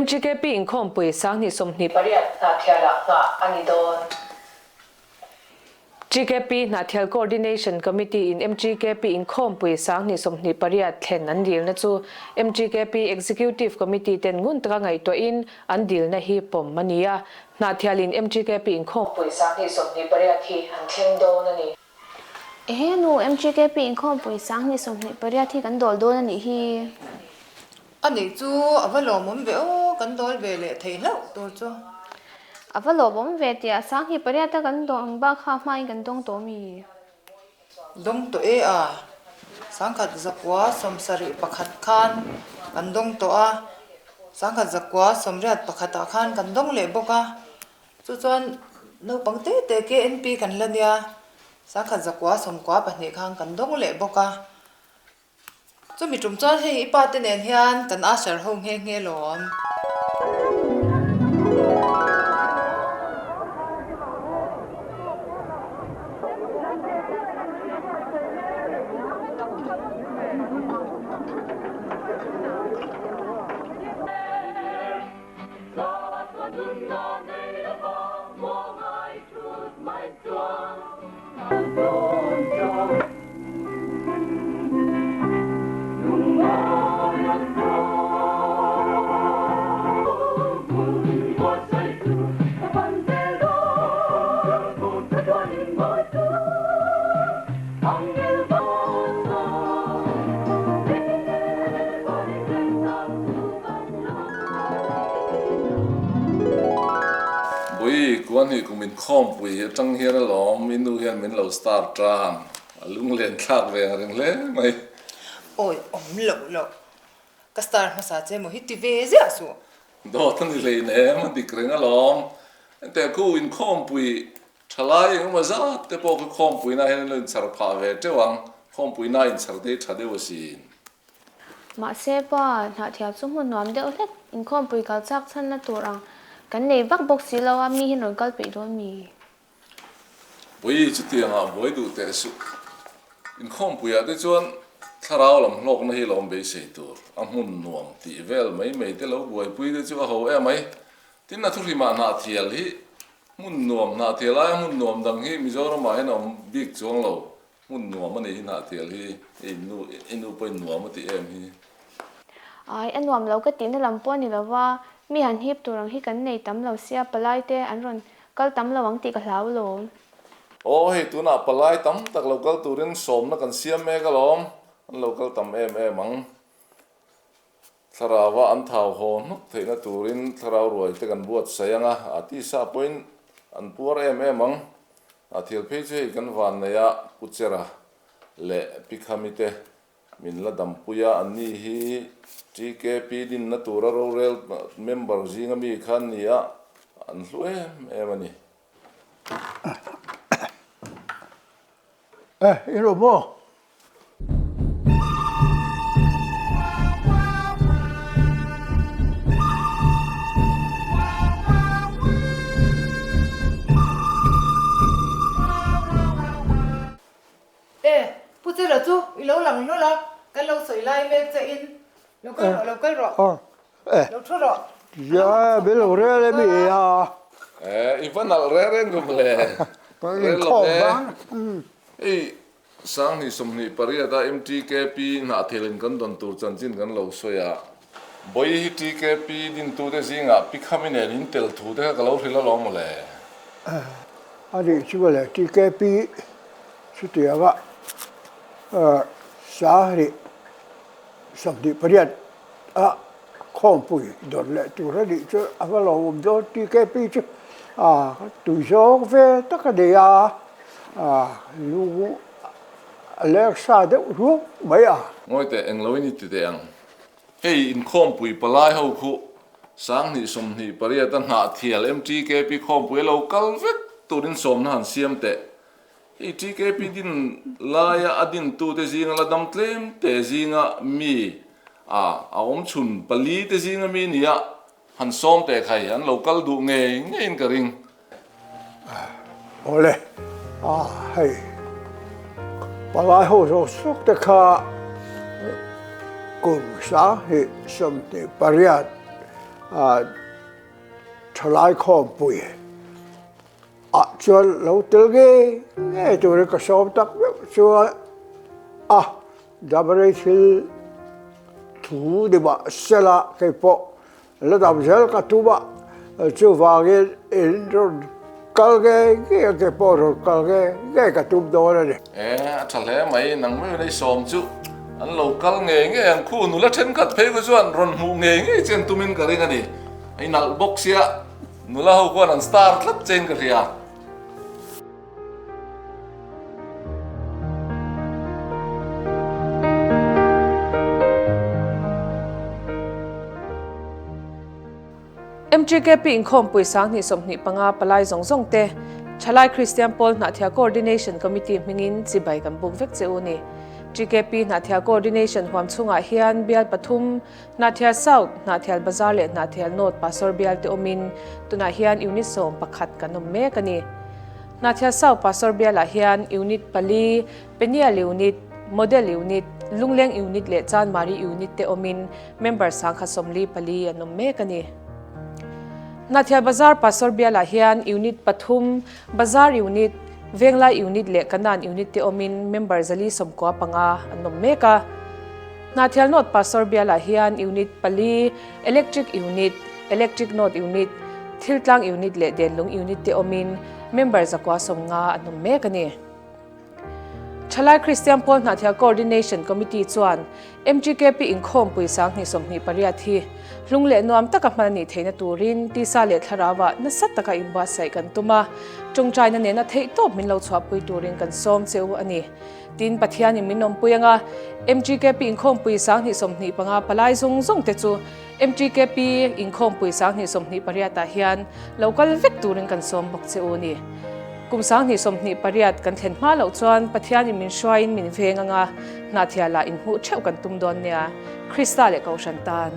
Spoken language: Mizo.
MGKP inkhawmpui 2028 Hnahthialah nghah a ni dawn. GKP Hnahthial Coordination Committee in MGKP inkhawmpui 2028 thlen an dilna chu MGKP Executive Committee ten ngun taka ngaihtuahin an dilna hi pawm a ni a. Hnahthialin MGKP inkhawmpui 2028 hi an thleng dawn a ni. Ehe nu, MGKP inkhawmpui 2028 hi kan dawl dawn a nih hi. A nih chu a va lawmawm ve aw, kan dawl ve leh thei hlauh tur chu. A va lawmawm ve tih a, 2008 a kan dawn ang bak kha hmain kan dawng tawh mi? Dawng tawh e a, 1971 khan kan dawng tawh a, 1981 ah khan kan dawng leh bawk a, Chu chuan naupang te te KNP kan la nia, 1992 khan kan dawng leh bawk a. Chumi tum chuan hei i pa te nen hian kan usher ho nghe nghe lawm. Bui, kuan hi kum inkhawmpui atang hian alawm i nu hian min lo star tan, a lunglen thlak ve ang reng hle mai. Awi, awm loh loh. Ka star hmasa che maw hi ti ve ziah suh. Dawt a ni hleinem, a dik reng alawm. Enteh khu inkhawmpui thalai engemaw zat te pawh khi khawmpuina hian an lo inchhar phah ve teuh ang, khawmpuina inchhar te hi tha deuh asin. Mahse pa, hnahthial chu hmun nuam deuh hlek, inkhawmpui kal chak chhanna tur ang kan nei vak bawk si lo a, mi hian rawn kal peih dawn mi? Pui, chutiangah buai duh teh suh. Inkhawmpuiah te chuan thlarau lam hlawkna hi lo awm beisei tur, a hmun nuam tih vel mai mai te lo buaipui te chu a ho em mai. Tin, a thuhlimah hnahthial hi hmun nuam, hnahthial aia hmun nuam dang hi Mizoramah hian a awm bik chuang lo. Hmun nuam a nih hi hnahthial hi i nu i nu pawhin nuam a ti em hi. Ai, a nuam lo ka tihna lam pawh a ni lo va, mi han hip tur ang hi kan nei tam lo sia, palai te an rawn kal tam lo ang tih ka hlau alawm. Aw hei tunah palai tam tak lo kal turin sawmna kan siam mek alawm, an lo kal tam em em ang. Thlarauva an thau haw hnuk theihna turin thlarau ruai te kan buatsaih ang a, a tisa pawhin an puar em em ang. A thil phei chu hei kan van nei a, Pu Chera leh Pi Khami te min la dampui a, anni hi TKP dinna tura rorel member zinga mi kha an ni a, an hlu em em a ni. E, i rawh maw? E, Pu Chera chu i lo lang hlawl a, kan lo sawi lai mek che in, lo kal rawh, lo kal rawh, lo thu rawh. Ia, be lo rel em i a. E, i va nalh reng reng rum le. Rel lo e. Hei, 2028 a MTKP hnahthel in kan dawn tur chanchin kan lo sawi a. Bawi hi TKP dintute zingah pi khami nen in tel thu te kha ka lo hrilh alawm mawle. A nih chu le, TKP chutianga 2028 a khawmpui dawn leh tur a nih chu a va lo awm dawn. TKP chu tui zawng ve tak a ni a, lung a leng sa deuh ruak mai a. Ngawi teh, englo in i ti teh ang. Hei inkhawmpui palai ho khu 2028 a hnahthial MTKP khawmpui a lo kal vek turin sawmna han siam teh. Hei TKP din laia a dintute zinga la dam tlem te zinga mi a a awm chhun pali te zinga mi nia han sawm teh khai an lo kal duh ngei ngeiin ka ring. Awle, a hei palai ho zawk zawk te kha kum 2028. Thalai khawmpui ah chuan lo tel ngei ngei turin ka sawm tak meuh chuan a damrei thil thu ni mah sela kei pawh la dam zel ka tum a, chuvangin in rawn kal ngei ngei a kei pawh rawn kal ngei ngei ka tum dawn a ni. E, a tha hle mai, nang meuhin ei sawm chu an lo kal ngei ngei ang khu, nula thenkhat phei kha chuan rawn hmuh ngei ngei che an tumin ka ring a ni. A inalh bawk sia, nula ho khuan an star tlat chein ka hria. MTKP inkhawmpui 2025 palai zawng zawng te, Thalai Kristian Pawl Hnahthial Coordination Committee hmingin chibai kan buk vek che u ni. TKP Hnahthial Coordination huam chhungah hian bial pathum, Hnahthial South, Hnahthial Bazar leh Hnahthial North Pastor bial te awmin tunah hian Unit 11 kan awm mek a ni. Hnahthial South Pastor bialah hian Unit pali, Peniel Unit, Model Unit, Lungleng Unit leh Chanmari Unit te awmin member 1044 an awm mek a ni. Hnahthial Bazar Pastor bialah hian Unit pathum, Bazar Unit, Venglai Unit leh Kanan Unit te awmin member 495 an awm mek a. Hnahthial North Pastor bialah hian Unit pali, Electric Unit, Electric North Unit, Thiltlang Unit leh Denlung Unit te awmin member 190 an awm mek a ni. Thalai Kristian Pawl Hnahthial Coordination Committee chuan MGKP inkhawmpui 2028 hi hlung leh nuam taka hman a nih theihna turin tisa leh thlarauah nasa taka inbuatsaih kan tum a, tawngtaina nena theihtawp min lo chhuahpui turin kan sawm che u a ni. Tin, Pathianin min awmpui anga MTKP inkhawmpui 2025 palai zawng zawng te chu MTKP inkhawmpui 2028 ah hian lo kal vek turin kan sawm bawk che u ni. Kum 2028 kan thlen hma loh chuan Pathianin min hruaiin min veng anga Hnahthialah inhmuh theuh kan tum dawn nia. Krista leh Kohhran tan.